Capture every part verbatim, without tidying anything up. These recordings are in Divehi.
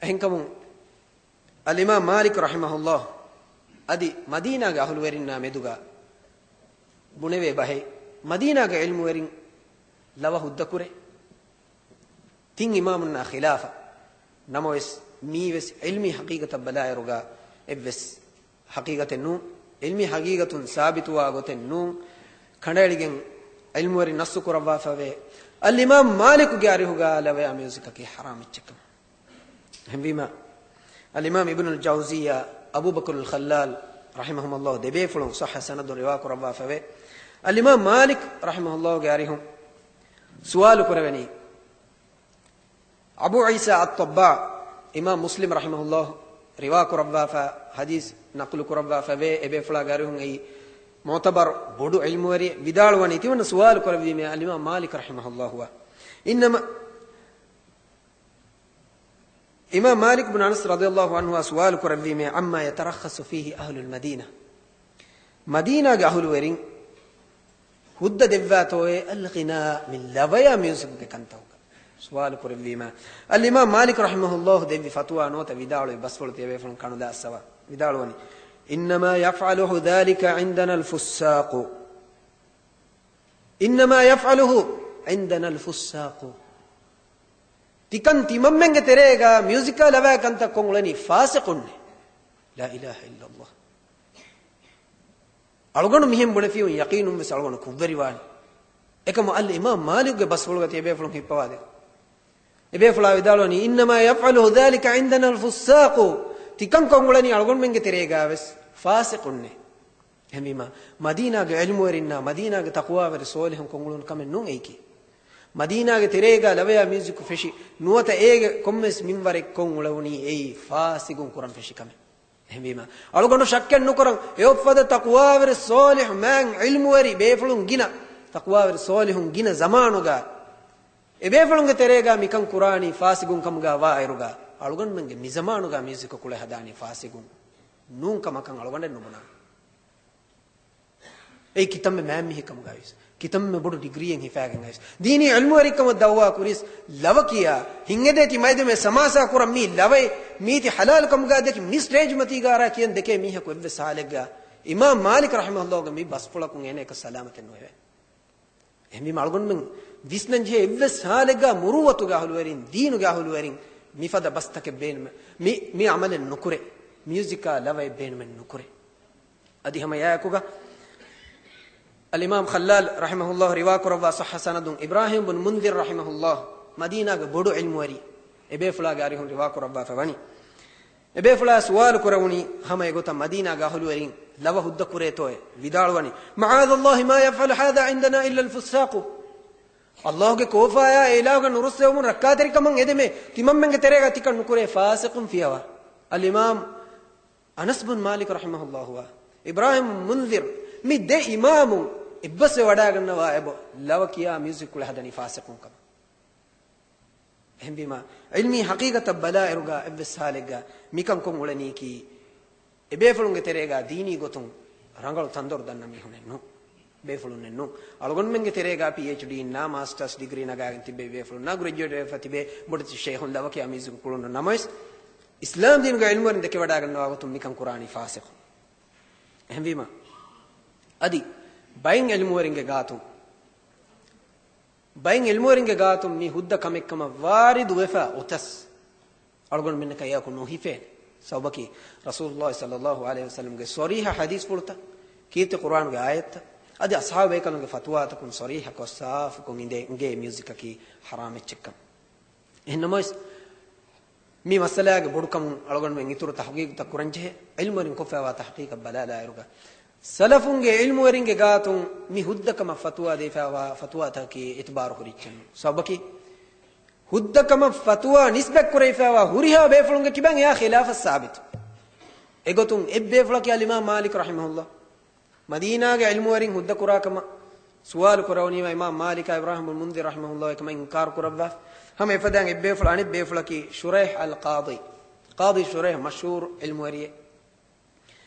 އެހެންކަމުން އަލްއިމާމް މާލިކް ރަޙިމަހުﷲ އަދި މަދީނާގެ އަހުލުވެރިންނާ މެދުގަ ބުނެވޭ ބަހެއް، މަދީނާގެ ޢިލްމުވެރިން ލަވަ ހުއްދަކުރޭ ތިން އިމާމުންނާ ޚިލާފަށް. ނަމަވެސް، މީވެސް ޢިލްމީ ޙަޤީޤަތަށް ބަލާއިރުގަ އެއްވެސް ޙަޤީޤަތެއް ނޫން. ޢިލްމީ ޙަޤީޤަތުން ސާބިތުވާ ގޮތެއް ނޫން. ކަނޑައެޅިގެން ޢިލްމުވެރިން ނައްޞު ކުރައްވާފަވޭ، އަލްއިމާމް މާލިކުގެ އަރިހުގަ ލަވަޔާ މިއުޒިކަކީ ޙަރާމް އެއްޗެއްކަމަށް. އެހެންވީމަ، އަލްއިމާމް އިބްނުލް ޖައުޒިއްޔާ، އަބޫބަކުރުލް ޚައްލާލް ރަޙިމަހުމުﷲ ދެބޭފުޅުން ޞައްޙަ ސަނަދުން ރިވާ ކުރައްވާފަވޭ، އަލްއިމާމް މާލިކް ރަޙިމަހުﷲގެ އަރިހުން ސުވާލު ކުރެވެނީ، އަބޫ ޢީސާ އައްޠައްބާ، އިމާމް މުސްލިމް ރަޙިމަހުﷲ ރިވާ ކުރައްވާފަ، ޙަދީޘް ނަޤުލު ކުރައްވާފަވޭ، އެބޭފުޅާގެ އަރިހުން އެއީ މުޢުތަބަރު ބޮޑު ޢިލްމުވެރި، ވިދާޅުވަނީ ތިމަންނަ ސުވާލު ކުރެއްވީމޭ އަލްއިމާމް މާލިކް ރަޙިމަހުﷲ އާ. އިންނަމަ އިމާމް މާލިކް ބުން އަނަސް ރަޟިޔަﷲ ޢަންހުއާ ސުވާލު ކުރެއްވީމޭ، ޢައްމާ ޔަތަރައްޚަޞު ފީހި އަހްލުލް މަދީނާ، މަދީނާގެ އަހުލުވެރިން ހުއްދަ ދެއްވާތޯއޭ އަލްޣިނާ، މި ލަވަޔާ މިއުޒިކުގެ ކަންތައްގަ؟ ސުވާލު ކުރެއްވީމާ، އަލްއިމާމް މާލިކް ރަޙިމަހުﷲ ދެއްވި ފަތުވާ ނުވަތަ ވިދާޅުވި ބަސްފުޅު ތިޔަބޭފުޅުން ކަނުލާ އައްސަވާ. ވިދާޅުވަނީ، إنما يفعله ذلك عندنا الفساق. إنما يفعله عندنا الفساق. ތިކަން ތިމަންމެންގެ ތެރޭގަ މިއުޒިކާ ލަވާ ކަންތައް ކޮށް އުޅެނީ ފާސިޤުންނޭ. لا إله إلا الله. އަޅުގަނޑު މިހެން ބުނެފިއުން ޔަޤީނުން ވެސް އަޅުގަނޑު ކުށްވެރިވާނެ. އެކަމު އަލްއިމާމް މާލިކުގެ ބަސްފުޅުގަ ތިޔަބޭފުޅުން ހިއްޕަވާދޭ. އެބޭފުޅާ ވިދާޅުވަނީ، إنما يفعله ذلك عندنا الفساق. ތިކަން ކޮށް އުޅެނީ އަޅުގަނޑުމެންގެ ތެރޭގަ ވެސް ފާސިޤުންނޭ. އެހެންވީމާ، މަދީނާގެ ޢިލްމުވެރިންނާ މަދީނާގެ ތަޤްވާވެރި ޞޯލިޙުން ކޮށް އުޅުނު ކަމެއް ނޫން އެއީކީ. މަދީނާގެ ތެރޭގަ ލަވަޔާ މިއުޒިކު ފެށި ނުވަތަ އޭގެ ކޮންމެސް މިންވަރެއް ކޮށް އުޅެވުނީ އެއީ ފާސިޤުން ކުރަން ފެށި ކަމެއް. އެހެންވީމާ، އަޅުގަނޑު ޝައްކެއް ނުކުރަން، އެއޮއްފަދަ ތަޤްވާވެރި ޞޯލިޙު މާތް ޢިލްމުވެރި ބޭފުޅުން ގިނަ، ތަޤްވާވެރި ޞޯލިޙުން ގިނަ ޒަމާނުގަ އެބޭފުޅުންގެ ތެރޭގަ މިކަން ކުރާނީ ފާސިޤުން ކަމުގަ ވާއިރުގަ، އަޅުގަނޑުމެންގެ މިޒަމާނުގަ މިއުޒިކު ކުޅެ ހަދާނީ ފާސިޤުން ނޫން ކަމަކަށް އަޅުގަނޑެއް ނުބުނާނެ. އެއީ ކިތަންމެ މާތް މީހެއް ކަމުގައިވެސް، ކިތަންމެ ބޮޑު ޑިގްރީއެއް ހިފާގެން އައިސް، ދީނީ ޢިލްމުވެރިކަމަށް ދަޢުވާ ކުރިސް، ލަވަ ކިޔާ، ހިތްއެދޭތީ މައިދެމޭ ސަމާސާ ކުރަން މީ ލަވައެއް، މީތި ޙަލާލު ކަމުގަ ދެކި މި ސްޓޭޖް މަތީގަ އަރާ ކިޔަން ދެކޭ މީހަކު އެއްވެސް ޙާލެއްގަ އިމާމް މާލިކް ރަޙިމަހުﷲގެ މި ބަސްފުޅަކުން އޭނައަކަށް ސަލާމަތެއް ނުވެވޭ. އެހެންވީމަ އަޅުގަނޑުމެން ވިސްނަންޖެހޭ އެއްވެސް ޙާލެއްގަ މުރުއްވަތުގެ އަހުލުވެރިން، ދީނުގެ އަހުލުވެރިން މިފަދަ ބަސްތަކެއް ބޭނުމެއް، މި، މި ޢަމަލެއް ނުކުރޭ، މިއުޒިކާ ލަވައެއް ބޭނުމެއް ނުކުރޭ. އަދި ހަމަ އެއާއެކުގަ އަލްއިމާމް ޚައްލާލް ރަޙިމަހުﷲ ރިވާކުރައްވާ ޞައްޙަ ސަނަދުން އިބްރާހީމް ބުން މުންޛިރު ރަޙިމަހުﷲ މަދީނާގެ ބޮޑު ޢިލްމުވެރި، އެބޭފުޅާގެ އަރިހުން ރިވާކުރައްވާފަ ވަނީ. އެބޭފުޅާ ސުވާލު ކުރެވުނީ ހަމަ އެގޮތަށް މަދީނާގެ އަހުލުވެރިން ލަވަ ހުއްދަ ކުރޭތޯއޭ؟ ވިދާޅުވަނީ، معاذ الله ما يفعل هذا عندنا إلا الفساق. ﷲގެ ކޯފާޔާ އެ އިލާހުގެ ނުރުއްސެވުމުން ރައްކާތެރިކަމަށް އެދެމޭ، ތިމަންމެންގެ ތެރޭގަ ތިކަން ނުކުރޭ ފާސިޤުން ފިޔަވާ. އަލްއިމާމް އަނަސް ބުން މާލިކް ރަޙިމަހުﷲ އާ، އިބްރާހީމް މުންޛިރު، މި ދެ އިމާމުން އެއްބަސްވެ ވަޑާގަންނަވާ އެބަ ލަވަ ކިޔާ މިއުޒިކް ކުޅެ ހަދަނީ ފާސިޤުން ކަމަށް. އެހެންވީމާ، ޢިލްމީ ޙަޤީޤަތަށް ބަލާއިރުގަ އެއްވެސް ޙާލެއްގަ މިކަން ކޮށް އުޅެނީކީ، އެބޭފުޅުންގެ ތެރޭގަ ދީނީ ގޮތުން ރަނގަޅު ތަންދޮރު ދަންނަ މީހުނެއް ނޫން. ބޭފުޅުންނެއް ނޫން. އަޅުގަނޑުމެންގެ ތެރޭގަ ޕީއެޗްޑީ އިންނާ މާސްޓާސް ޑިގްރީ ނަގާގެން ތިބޭ ބޭފުޅުންނާ ގްރެޖުއޭޓް ވެފަ ތިބޭ ބޮޑެތި ޝޭޚުން ލަވަ ކިޔާ މިއުޒިކު ކުޅުން ނޫން. ނަމަވެސް، އިސްލާމް ދީނުގެ ޢިލްމުވެރިން ދެކެވަޑާގަންނަވާ ގޮތުން މިކަން ކުރާނީ ފާސިޤު. އެހެންވީމަ، އަދި ބައެއް ޢިލްމުވެރިންގެ ގާތުން، ބައެއް ޢިލްމުވެރިންގެ ގާތުން މި ހުއްދަ ކަމެއްކަމަށް ވާރިދު ވެފަ އޮތަސް، އަޅުގަނޑުމެންނަކަށް އެއަކު ނުހިފޭނެ. ސަބަބަކީ، ރަސޫލުﷲ ޞައްލަﷲ ޢަލައިހި ވަސައްލަމްގެ ޞަރީޙަ ޙަދީޘްފުޅުތައް، ކީރިތި ޤުރްއާނުގެ އާޔަތްތައް، އަދި އަޞްޙާބު ބޭކަލުންގެ ފަތުވާތަކުން ޞަރީޙަކޮށް ސާފުކޮށް އިނދޭ، އިނގޭ މިއުޒިކަކީ ޙަރާމް އެއްޗެއްކަން. އެހެން ނަމަވެސް، މި މައްސަލާގެ ބޮޑުކަމުން އަޅުގަނޑުމެން އިތުރު ތަޙްޤީޤުތައް ކުރަންޖެހޭ. ޢިލްމުވެރިން ކޮށްފައިވާ ތަޙްޤީޤަށް ބަލާލާއިރުގަ، ސަލަފުންގެ ޢިލްމުވެރިންގެ ގާތުން މި ހުއްދަކަމަށް ފަތުވާ ދީފައިވާ ފަތުވާތަކަކީ އިތުބާރު ހުރި އެއްޗެއް ނޫން. ސަބަބަކީ، ހުއްދަކަމަށް ފަތުވާ ނިސްބަތް ކުރެވިފައިވާ ހުރިހާ ބޭފުޅުންގެ ކިބައިން އެއާ ޚިލާފަށް ސާބިތު. އެގޮތުން އެއްބޭފުޅަކީ އަލްއިމާމް މާލިކް ރަޙިމަހުﷲ. މަދީނާގެ ޢިލްމުވެރިން ހުއްދަ ކުރާ ކަމަށް ސުވާލު ކުރެވުނީމަ، އިމާމް މާލިކާ އިބްރާހީމް ބުން މުންޛިރު ރަޙިމަހުﷲ އެކަމަށް އިންކާރު ކުރައްވާ. ހަމަ އެފަދައިން އެއްބޭފުޅާ އަނެއް ބޭފުޅަކީ ޝުރައިޙް އަލް ޤާޟީ. ޤާޟީ ޝުރައިޙް މަޝްހޫރު ޢިލްމުވެރިއެއް.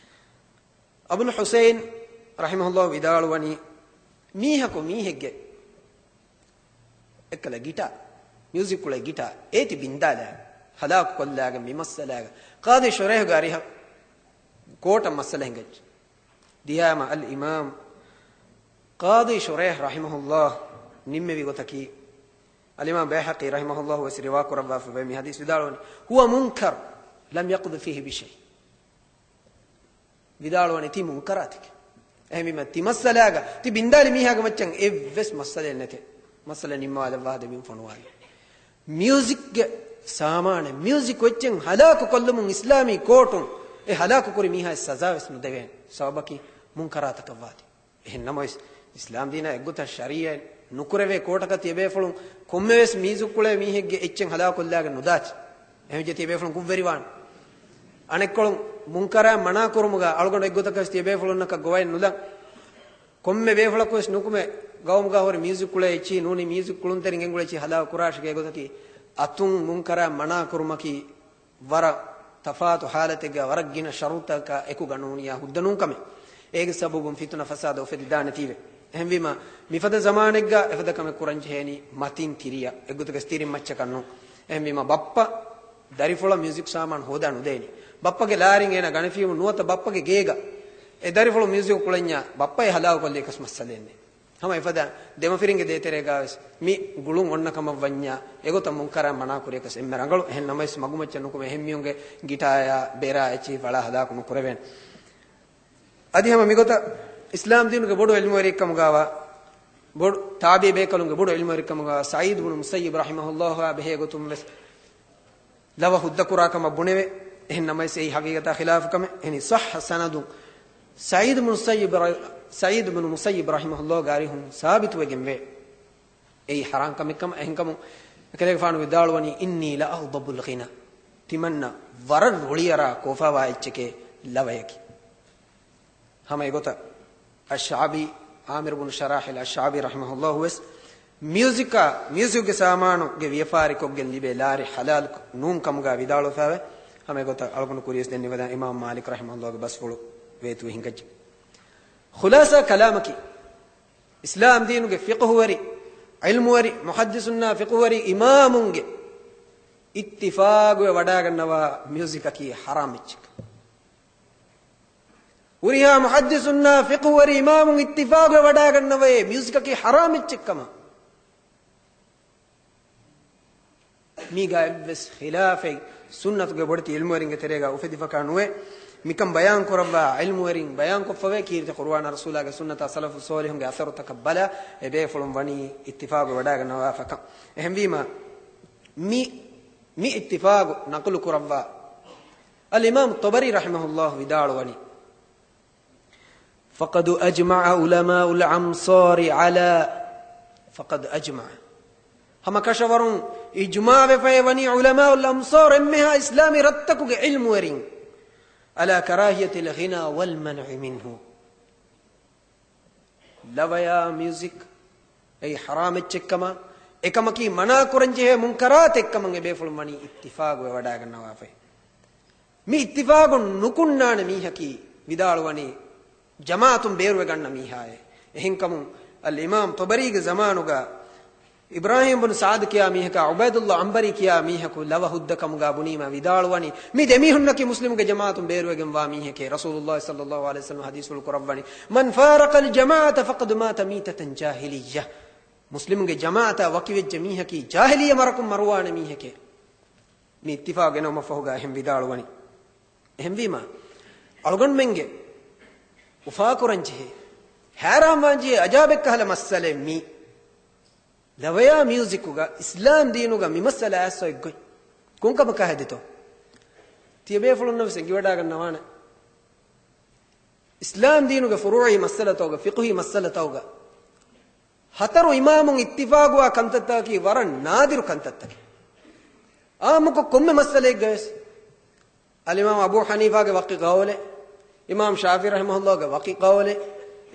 އަބުލް ޙުސައިން ރަޙިމަހުﷲ ވިދާޅުވަނީ، މީހަކު މީހެއްގެ އެއްކަލަ ގިޓާ، މިއުޒިކް ކުޅޭ ގިޓާ އޭތި ބިންދާލާ، ހަލާކު ކޮށްލާގެން މި މައްސަލާގަ ޤާޟީ ޝުރޭޙުގެ އަރިހަށް ކޯޓަށް މައްސަލަ ހިނގައްޖެ. ދިޔާމަ އަލް އިމާމް ޤާޟީ ޝުރޭޙް ރަޙިމަހުﷲ ނިންމެވި ގޮތަކީ، އަލް އިމާމް ބައިހަޤީ ރަޙިމަހުﷲ ވެސް ރިވާ ކުރައްވާފަ ވޭ މި ޙަދީޘް ވިދާޅުވަނީ، "هو منكر لم يقض فيه بشيء." ވިދާޅުވަނީ ތީ މުންކަރާތެކޭ. އެހެންވީމަ ތި މައްސަލާގަ ތި ބިންދާލި މީހާގެ މައްޗަށް އެއްވެސް މައްސަލައެއް ނެތޭ. މައްސަލަ ނިންމާލައްވާ ދެމިން ފޮނުވާލި. މިއުޒިކްގެ ސާމާނެއް، މިއުޒިކް އެއްޗެއް ހަލާކު ކޮށްލުމުން އިސްލާމީ ކޯޓުން އެ ހަލާކު ކުރި މީހާއަށް ސަޒާވެސް ނުދެވޭނެ. ސަބަބަކީ މުންކަރާތަކަށްވާތީ. އެހެން ނަމަވެސް، އިސްލާމް ދީނާ އެއްގޮތަށް ޝަރީޢަތް ނުކުރެވޭ ކޯޓަކަށް ތިޔަބޭފުޅުން ކޮންމެވެސް މިއުޒިކް ކުޅޭ މީހެއްގެ އެއްޗެއް ހަލާކޮށްލާގެން ނުދާތި. އެހެންވެއްޖެ ތިޔަބޭފުޅުން ކުށްވެރިވާނެ. އަނެއްކޮޅުން މުންކަރާތް މަނާކުރުމުގަ އަޅުގަނޑު އެއްގޮތަކަށް ތިޔަބޭފުޅުންނަކަށް ގޮވައެއް ނުލަން. ކޮންމެ ބޭފުޅަކުވެސް ނުކުމެ، ގައުމުގަ ހުރި މިއުޒިކް ކުޅޭ އެއްޗިހި ނޫނީ މިއުޒިކް ކުޅުންތެރިން ގެންގުޅޭ އެއްޗިހި ހަލާކު ކުރާށޭ ގޮތަކީ، އަތުން މުންކަރާތް މަނާކުރުމަކީ، ވަރަށް ތަފާތު ހާލަތެއްގަ ވަރަށް ގިނަ ޝަރުތަކާ އެކުގަ ނޫނިޔާ ހުއްދަ ނޫން ކަމެއް. އޭގެ ސަބަބުން ފިތުނަ ފަސާދަ އުފެދިދާނެތީވެ. އެހެންވީމަ، މިފަދަ ޒަމާނެއްގަ އެފަދަ ކަމެއް ކުރަން ޖެހޭނީ މަތިން ތިރިއަށް، އެއްގޮތަކަށް ތިރިން މައްޗަކަށް ނޫން. އެހެންވީމަ، ބައްޕަ ދަރިފުޅަށް މިއުޒިކް ސާމާނު ހޯދާ ނުދޭނީ. ބައްޕަގެ ލާރިން އޭނަ ގަނެފިއުމުން ނުވަތަ ބައްޕަގެ ގޭގަ އެ ދަރިފުޅު މިއުޒިކް ކުޅެންޏާ ބައްޕަ އެ ހަލާކު ކޮށްލިޔަކަސް މައްސަލައެއް ނެތް. ހަމަ އެފަދަ ދެމަފިރިންގެ ދޭތެރޭގަވެސް މި ގުޅުން އޮންނަ ކަމަށް ވަންޏާ، އެގޮތަށް މުންކަރާތް މަނާ ކުރިޔަކަސް އެންމެ ރަނގަޅު. އެހެން ނަމަވެސް މަގުމައްޗަށް ނުކުމެ އެހެން މީހުންގެ ގިޓާޔާ، ބޭރާ އެއްޗިހި ފަޅާ ހަލާކު ނުކުރެވޭނެ. އަދި ހަމަ މިގޮތަށް އިސްލާމް ދީނުގެ ބޮޑު ޢިލްމުވެރިއެއްކަމުގަވާ، ބޮޑު ތާބިޢީ ބޭކަލުންގެ ބޮޑު ޢިލްމުވެރިކަމުގަވާ ސަޢީދު ބުނު މުސައްޔިބް ރަޙިމަހުﷲ އާ ބެހޭ ގޮތުން ވެސް ލަވަ ހުއްދަ ކުރާ ކަމަށް ބުނެވޭ. އެހެން ނަމަވެސް އެއީ ޙަޤީޤަތާ ޚިލާފު ކަމެއް. އެހެނީ ޞައްޙަ ސަނަދުން ސަޢީދު ބުނު މުސައްޔިބް ރަ-، ސަޢީދު ބުނު މުސައްޔިބް ރަޙިމަހުﷲ ގެ އަރިހުން ސާބިތުވެގެންވޭ އެއީ ޙަރާން ކަމެއް ކަމަށް. އެހެންކަމުން އެކަލޭގެފާނު ވިދާޅުވަނީ، "إني لأغضب الغنى." ތިމަންނަ ވަރަށް ރުޅިއަރާ ކޯފާވާ އެއްޗެކޭ ލަވަޔަކީ. ހަމަ އެގޮތަށް އައްޝަޢަބީ، ޢާމިރު ބުނު ޝަރާޙިލް އައްޝަޢަބީ ރަޙިމަހުﷲ ވެސް މިއުޒިކާ، މިއުޒިކްގެ ސާމާނުގެ ވިޔަފާރިކޮށްގެން ލިބޭ ލާރި ޙަލާލް ނޫން ކަމުގަ ވިދާޅުވެފައިވޭ. ހަމަ އެގޮތަށް އަޅުގަނޑު ކުރިޔަސް ދެންނެވިދާނެ އިމާމް މާލިކް ރަޙިމަހުﷲގެ ބަސްފުޅު ވޭތުވެ ހިނގައްޖެ. ޚުލާޞާ ކަލާމަކީ، އިސްލާމް ދީނުގެ ފިޤުހުވެރި، ޢިލްމުވެރި، މުޙައްދިޘުންނާ ފިޤުހުވެރި އިމާމުންގެ އިއްތިފާޤުވެ ވަޑާގަންނަވާ މިއުޒިކަކީ ޙަރާމް އެއްޗެއް. ހުރިހާ މުޙައްދިޘުންނާ ފިޤުހުވެރި އިމާމުން އިއްތިފާޤުވެ ވަޑާގަންނަވައޭ މިއުޒިކަކީ ޙަރާމް އެއްޗެއް ކަމަށް. މީގަ އެއްވެސް ޚިލާފެއް ސުންނަތުގެ ބޮޑެތި ޢިލްމުވެރިންގެ ތެރޭގަ އުފެދިފަކާ ނުވޭ. މިކަން ބަޔާން ކުރައްވާ ޢިލްމުވެރިން ބަޔާންކޮށްފަވޭ، ކީރިތި ޤުރުއާނާ ރަސޫލާގެ ސުންނަތާ ސަލަފު ޞޯލިޙުންގެ އަސަރުތަކަށް ބަލާ، އެބޭފުޅުން ވަނީ އިއްތިފާޤުވެ ވަޑާގަންނަވާފަކަން. އެހެންވީމަ، މި، މި އިއްތިފާޤު ނަޤުލު ކުރައްވާ އަލްއިމާމް ޠަބަރީ ރަޙިމަހުﷲ ވިދާޅުވަނީ، فقد أجمع علماء الأمصار على، فقد أجمع، ހަމަ ކަށަވަރުން އިޖްމާޢުވެފައި ވަނީ ޢުލަމާއުލް އަމްޞާރު އެންމެހާ އިސްލާމީ ރަށްތަކުގެ ޢިލްމުވެރިން، على كراهية الغنى والمنع منه. ލަވަޔާ މިއުޒިކް އެއީ ޙަރާމް އެއްޗެއްކަމަށް، އެކަމަކީ މަނާކުރަންޖެހޭ މުންކަރާތެއްކަމަށް އެބޭފުޅުން ވަނީ އިއްތިފާޤުވެ ވަޑާގަންނަވާފައި. މި އިއްތިފާޤު ނުކުންނާނެ މީހަކީ ވިދާޅުވަނީ ޖަމާޢަތުން ބޭރުވެގަންނަ މީހާއޭ. އެހެންކަމުން އަލްއިމާމް ޠަބަރީގެ ޒަމާނުގަ އިބްރާހީމް ބުނު ސަޢަދު ކިޔާ މީހަކާ ޢުބައިދުﷲ ޢަންބަރީ ކިޔާ މީހަކު ލަވަ ހުއްދަ ކަމުގަ ބުނީމަ ވިދާޅުވަނީ، މި ދެމީހުންނަކީ މުސްލިމުގެ ޖަމާޢަތުން ބޭރުވެގެންވާ މީހެކޭ. ރަސޫލުﷲ ޞައްލަﷲ ޢަލައިހި ވަސައްލަމަ ޙަދީޘްފުޅު ކުރައްވަނީ، من فارق الجماعة فقد مات ميتة جاهلية. މުސްލިމުންގެ ޖަމާޢަތާ ވަކިވެއްޖެ މީހަކީ ޖާހިލިއްޔަ މަރަކުން މަރުވާނެ މީހެކޭ. މި އިއްތިފާޤު ގެނައުމަށްފަހުގަ އެހެން ވިދާޅުވަނީ. އެހެންވީމަ، އަޅުގަނޑުމެންގެ އުފާކުރަންޖެހޭ، ހައިރާންވާންޖެހޭ، އަޖާބެއްކަހަލަ މައްސަލައެއް މީ. ލަވަޔާ މިއުޒިކުގަ އިސްލާމް ދީނުގަ މި މައްސަލަ އައިސްފަ އެއްގޮތް ކޮންކަމަކާ ހެދިތޯ؟ ތިޔަބޭފުޅުންނަށް ވެސް އެނގިވަޑާގަންނަވާނެ. އިސްލާމް ދީނުގެ ފުރޫޢީ މައްސަލަތަކުގަ، ފިޤުހީ މައްސަލަތަކުގަ ހަތަރު އިމާމުން އިއްތިފާޤުވާ ކަންތައްތަކަކީ ވަރަށް ނާދިރު ކަންތައްތަކެއް. އާއްމުކޮށް ކޮންމެ މައްސަލައެއްގަވެސް އަލްއިމާމް އަބޫ ޙަނީފާގެ ވަކި ޤައުލެއް، އިމާމް ޝާފިޢީ ރަޙިމަހުﷲގެ ވަކި ޤައުލެއް،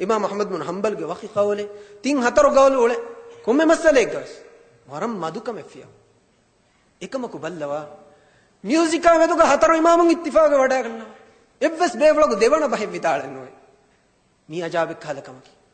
އިމާމް އަޙްމަދު ބުނު ޙަންބަލްގެ ވަކި ޤައުލެއް، ތިން ހަތަރު ޤައުލު އުޅެ ކޮންމެ މައްސަލައެއްގަވެސް ވަރަށް މަދު ކަމެއް ފިޔަވަ. އެކަމަކު ބައްލަވާ، މިއުޒިކާ މެދުގަ ހަތަރު އިމާމުން އިއްތިފާޤުވެ ވަޑާގަންނަވާ. އެއްވެސް ބޭފުޅަކު ދެވަނަ ބަހެއް ވިދާޅެއް ނުވޭ. މީ އަޖާބެއްކަހަލަ ކަމަކީ.